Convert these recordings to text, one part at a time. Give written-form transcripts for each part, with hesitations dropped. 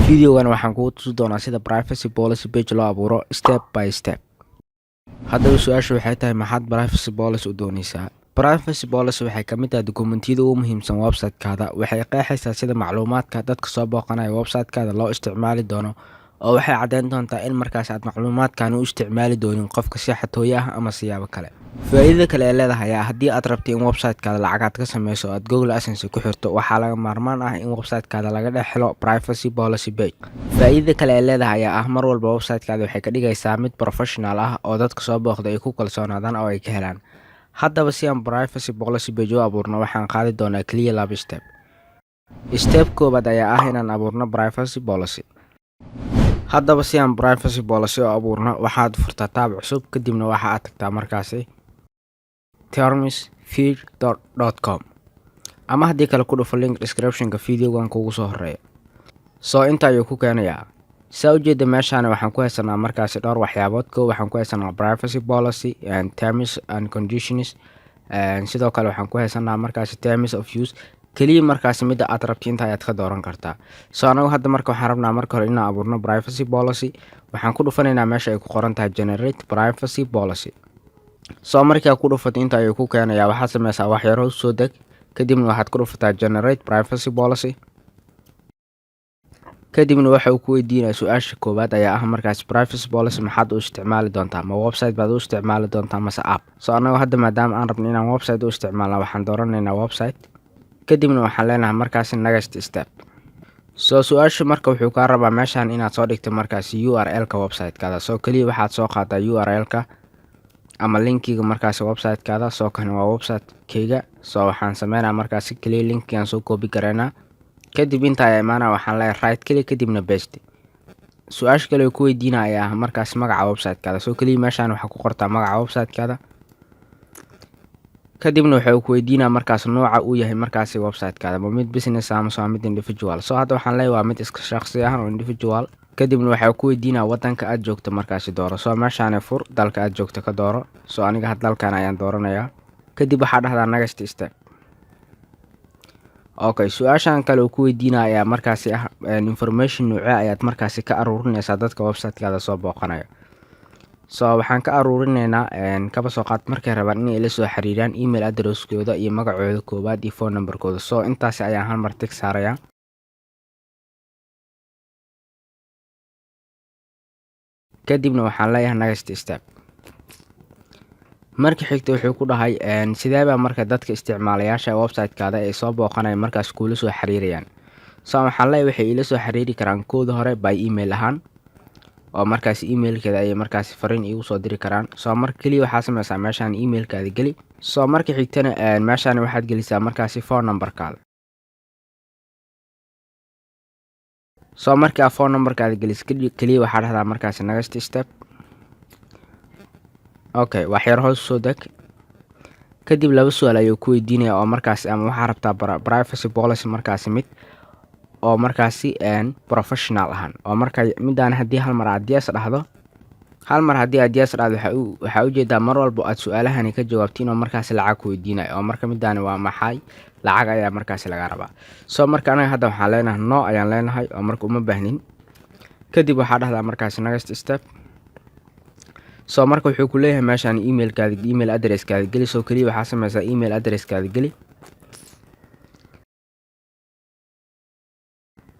Videogan waxaan kugu tusi doonaa sida privacy policy page loo abuuro step by step. Haddaba su-aashu waxay tahay, maxaad privacy policy u dooneysaa? Privacy policy waxay ka mid tahay dukumentiyada ugu muhiimsan website-kaada. Waxay qeexaysaa sida macluumaadka dadka soo booqanaya website-kaada loo isticmaali doono, oo waxay caddeyn doontaa in markaas aad macluumaadkan u isticmaali doonin qofka si xatooyo ah ama siyaabo kale. Faa'iidada kale ee leedahay ayaa haddii aad rabto in website-kaada lacag aad ka sameyso oo aad Google AdSense ku xirto, waxaa laga maarmaan ah in website-kaada laga dhex helo privacy policy page. Faa'iidada kale ee leedahay ayaa ah mar walba website-kaada waxay ka dhigaysaa mid professional ah oo dadka soo booqda ay ku kalsoonaadaan oo ay ka helaan. Haddaba si aan privacy policy page u abuurno, waxaan qaadi doonaa keliya laba step. Step koowaad ayaa ah inaan abuurno privacy policy. Haddaba si aan privacy policy u abuurno, waxaad furtaa tab cusub, kadibna waxa aad tagtaa markaasi termsfeed.com, ama haddii kale ku dhufo link descriptionka videogan kugu soo horeeya. Soo inta ayuu ku keenayaa. Saa ujeeda, meeshaan waxaan ku haysanaa markaasi dhowr waxyaabood. Kow, waxaan ku haysanaa privacy policy and terms and conditions. Sidoo kale waxaan ku haysanaa markaasi terms of use. Keliya markaasi midda aad rabti inta ayaad ka dooran kartaa. So anagu hadda marka waxaan rabnaa marka hore inaan abuurno privacy policy. Waxaan ku dhufanaynaa meesha ay ku qoran tahay generate privacy policy. So markii aad ku dhufato, inta ayuu ku keenayaa. Waxaad sameysaa wax yar hoos soo deg, kadibna waxaad ku dhufataa generate privacy policy. Kadibna waxa uu ku weydiinaya su-aasha koowaad ayaa ah markaas privacy policy maxaad u isticmaali doontaa? Ma website baad u isticmaali doontaa mase app? So anagu hadda maadaama aan rabno inaan website u isticmaalna, waxaan dooranaynaa website, kadibna waxaan leenahay markaasi next step. So su-aasha marka wuxuu kaa rabaa meeshan inaad soo dhigto markaasi URL-ka website-kaada. So keliya waxaad soo qaadaa URL-ka ama linkiga markaasi website-kaada. So kan waa website-kayga. So waxaan sameynaa markaasi keliya linkigan soo copy gareynaa, kadib inta ayaa imaanaya, waxaan leeyahay right click, kadibna paste. Su-aasha kale oo ku weydiinaya ayaa ah markaas magaca website-kaada. So keliya meeshaan waxaa ku qortaa magaca website-kaada. Kadibna waxa uu ku weydiinaya markaas nooca uu yahay markaasi website-kaada, ma mid business ah mase waa mid individual? So hadda waxaan leeyahay waa mid iska shaqsi ah oo individual. Kadibna waxaa ku weydiinaya wadanka aad joogto markaasi dooro. So meeshaani fur, dalka aad joogto ka dooro. So aniga had dalkan ayaan dooranayaa. Kadib waxaa dhahdaa next step. Okay, su-aashan kale uu ku weydiinaya ayaa markaasi ah information noocee ayaad markaasi ka aruurinaysaa dadka website-kaada soo booqanaya? So waxaan ka aruurinaynaa, kaba soo qaad, markay rabaan inay ila soo xiriiraan, email addresskooda iyo magacooda koowaad iyo phone numberkooda. So intaasi ayaan hal mar tick saarayaa. Kadibna waxaan leeyahay next step. Marka xigta wuxuu ku dhahay, sidee baa marka dadka isticmaalayaasha website-kaada ay soo booqanaya markaas kuula soo xiriirayaan? So waxaan leeyahay waxay ila soo xiriiri karaan kooda hore by email ahaan, oo markaas emailkeeda ayay markaasi fariin iigu soo diri karaan. So marka keliya waxaa sameysaa meeshaan emailkaada geli. So marka xigtana meeshaan waxaad gelisaa markaasi phone numberkaada. So markii aad phone numberkaada geliso, keliya waxaa dhahdaa markaasi next step. Okay, wax yar hoos soo deg. Kadib laba su-aal ayuu ku weydiinaya, oo markaasi ama waxaa rabtaa privacy policy markaasi mid oo markaasi professional ahaan, oo marka midaan haddii hal mar aad yes dhahdo, hal mar haddii aad yes dhahdo, waxaa ujeedaa mar walba aad su-aalahani ka jawaabtiin oo markaasi lacag ku weydiinayo. Oo marka midaani waa maxay? Lacag ayaa markaasi laga rabaa. So marka anaga hadda waxaan leenahay no ayaan leenahay, oo marka uma baahnin. Kadib waxaa dhahdaa markaasi next step. So marka wuxuu ku leeyahay meeshaan emailkaada, email addresskaada geli. So keliya waxaa sameysaa email addresskaada geli.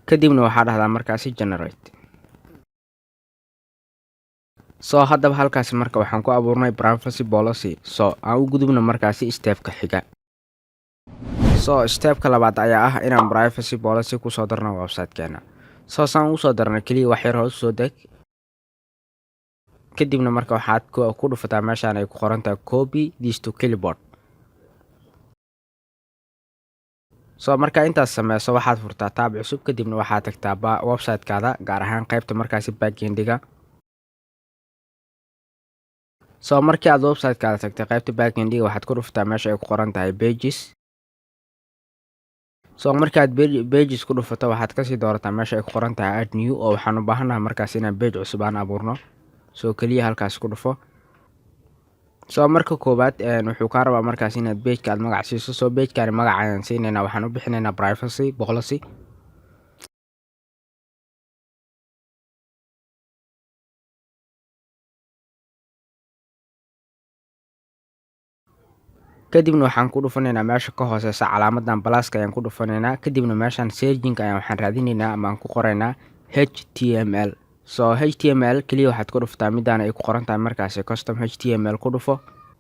Kadibna waxaa dhahdaa markaasi generate. So haddaba halkaasi marka waxaan ku abuurnay privacy policy. So aan u gudubno markaasi stepka xiga. So stepka labaad ayaa ah inaan privacy policy kusoo darno website-keena. So saan ugu soo darno, keliya wax yar hoos soo deg. Kadibna marka waxaad ku dhufataa meeshaan ay ku qoran tahay copy this to clipboard. So marka intaas sameyso, waxaad furtaa tab cusub, kadibna waxaad tagtaa website-kaada, gaar ahaan qaybta markaasi backendiga. So markii aad website-kaada tagtay qaybta backendiga, waxaad ku dhufataa meesha ay ku qoran tahay pages. So markaad pages ku dhufato, waxaad kasii doorataa meesha ay ku qoran tahay add new, oo waxaan u baahannahay markaas inaan page cusub aan abuurno. So keliya halkaas ku dhufo. So marka koowaad wuxuu kaa rabaa markaas inaad pageka aad magac siiso. So pagekani magac ayaan siinaynaa, waxaan u bixinaynaa privacy policy. Kadibna waxaan ku dhufanaynaa meesha ka hooseysa calaamadan plus-ka ayaan ku dhufanaynaa. Kadibna meeshan searching ayaan waxaan raadinaynaa ama aan ku qoraynaa HTML. So HTML keliya waxaad ku dhuftaa midaan ay ku qoran tahay markaasi custom HTML ku dhufo.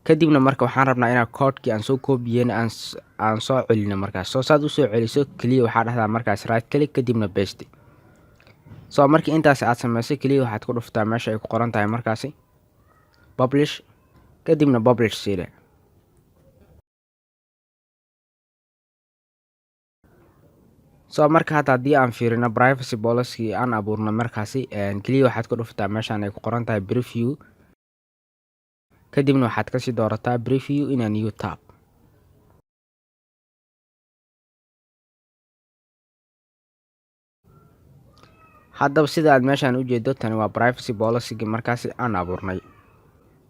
Kadibna marka waxaan rabnaa inaan koodhkii aan soo koobiyeyna aan soo celino markaas. So saad usoo celiso, keliya waxaa dhahdaa markaas right click, kadibna paste. So markii intaas aad sameysay, keliya waxaad ku dhuftaa meesha ay ku qoran tahay markaasi publish, kadibna publish siide. So marka hadda haddii aan fiirino privacy policy aan abuurno markaasi, keliya waxaad ku dhuftaa meeshaan ay ku qoran tahay preview, kadibna waxaad kasii doorataa preview in a new tab. Haddaba sida aad meeshaan u jeedo, tani waa privacy policy markaasi aan abuurnay.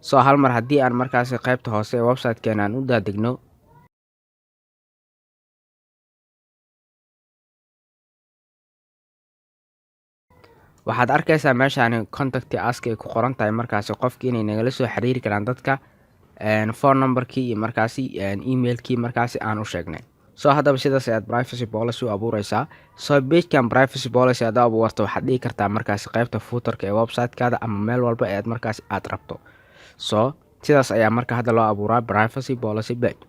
So hal mar haddii aan markaasi qaybta hoose ee website-keena aan u daadegno, waxaad arkaysaa meeshaani contact us ay ku qoran tahay markaasi qofki inay nagala soo xiriiri karaan dadka phone numberkii iyo markaasi emailkii markaasi aan u sheegnay. So haddaba sidaas ayaad privacy policy u abuureysaa. So pagekan privacy policy aad abuurto, waxaad dhigi kartaa markaasi qaybta footerka ee website-kaada ama meel walba ee aad markaasi aad rabto. So sidaas ayaa marka hadda loo abuuraa privacy policy page.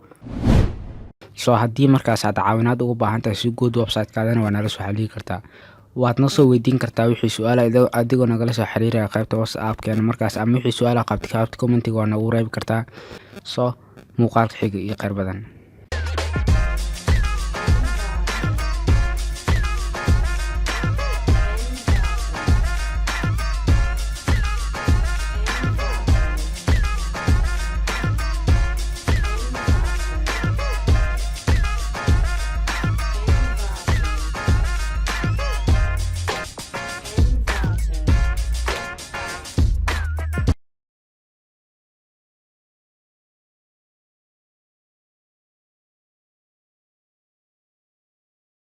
So haddii markaas aad caawinaad ugu baahan tahay si guud website-kaadana, waa nala soo xiriiri kartaa. Waad na soo weydiin kartaa wixii su-aala adigoo nagala soo xiriiraya qaybta WhatsApp-keena markaas, ama wixii su-aala qabtay qaybta commentiga waa nagu reebi kartaa. So muuqaalka xiga iyo kheyr badan.